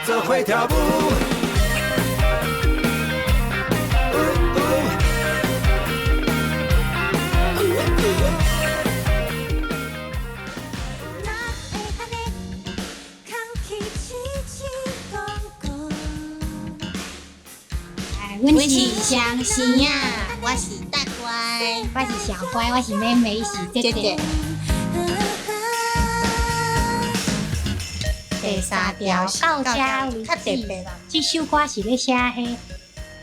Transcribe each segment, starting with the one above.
做伙跳舞。阮是双生仔，我是大乖，我是小乖，我是妹妹，是姐姐。第三条到遮为较特止别啦，这首歌是咧写彼，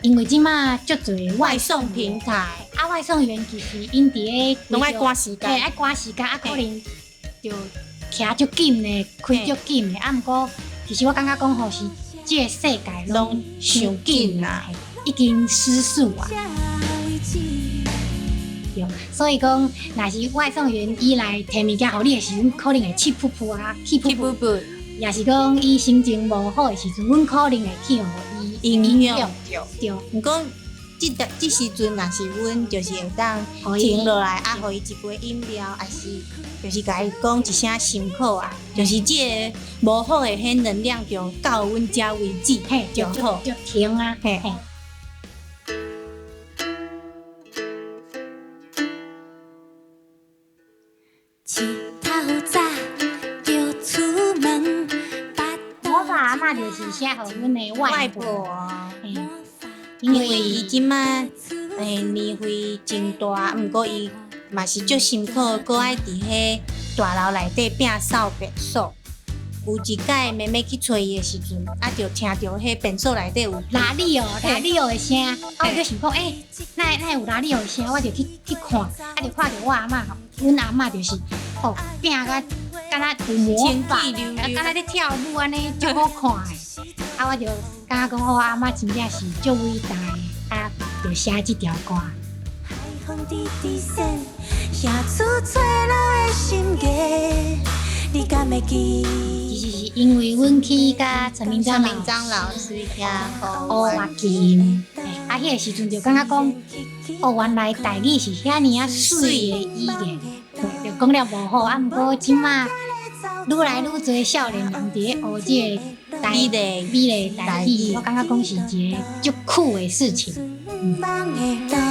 因为这马足济外送平台啊，外送员其实𪜶伫咧拢爱赶时间嘿，爱赶时间，啊，可能就骑足紧的，开足紧的，啊，毋过其实我感觉讲吼是这个世界拢伤紧啦，已经失速啊。对，所以讲，若是外送员伊来提物件予你的时阵，可能会气噗噗啊，气噗噗，气噗噗，也是讲伊心情无好的时阵，阮可能会去予伊影响著。对，毋过这搭这时阵，若是阮就是会当予伊停落来，啊，予伊一杯饮料，抑是就是共伊讲一声辛苦啊，就是这个无好的彼能量就到阮遮为止，嘿，就好。就停啊，嘿嘿。一透早就出门，魔法阿嬷就是写予阮的外外婆，婆，嘿因为伊这马年岁真大，毋过伊嘛是足辛苦，阁爱伫彼大楼内底摒扫便所。有一摆妹妹去揣伊的时阵，啊，就听著彼便所内底有拉力哦，拉力哦的声，啊，我就想讲，欸，哪会有拉力哦的声？我就去看，啊，就看著我阿嬷吼，阮阿嬷就是吼，拼甲敢若有魔法，清气溜溜啊，敢若咧跳舞按呢，足好看的。啊，我就感觉讲，我阿嬷真正是足伟大的，啊，就写这条歌。海风直直扇，写出吹老的心结，你敢会记？其实是因为阮去佮陈明章陈明章老师遐学乐琴，嘿啊，彼个时阵就感觉讲，哦，原来台语是遐尔仔媠的语言，对，就讲了无好，啊，毋过这马愈来愈济少年人伫咧学这个台美丽美丽台语，我感觉讲是一个足酷的事情。梦的路。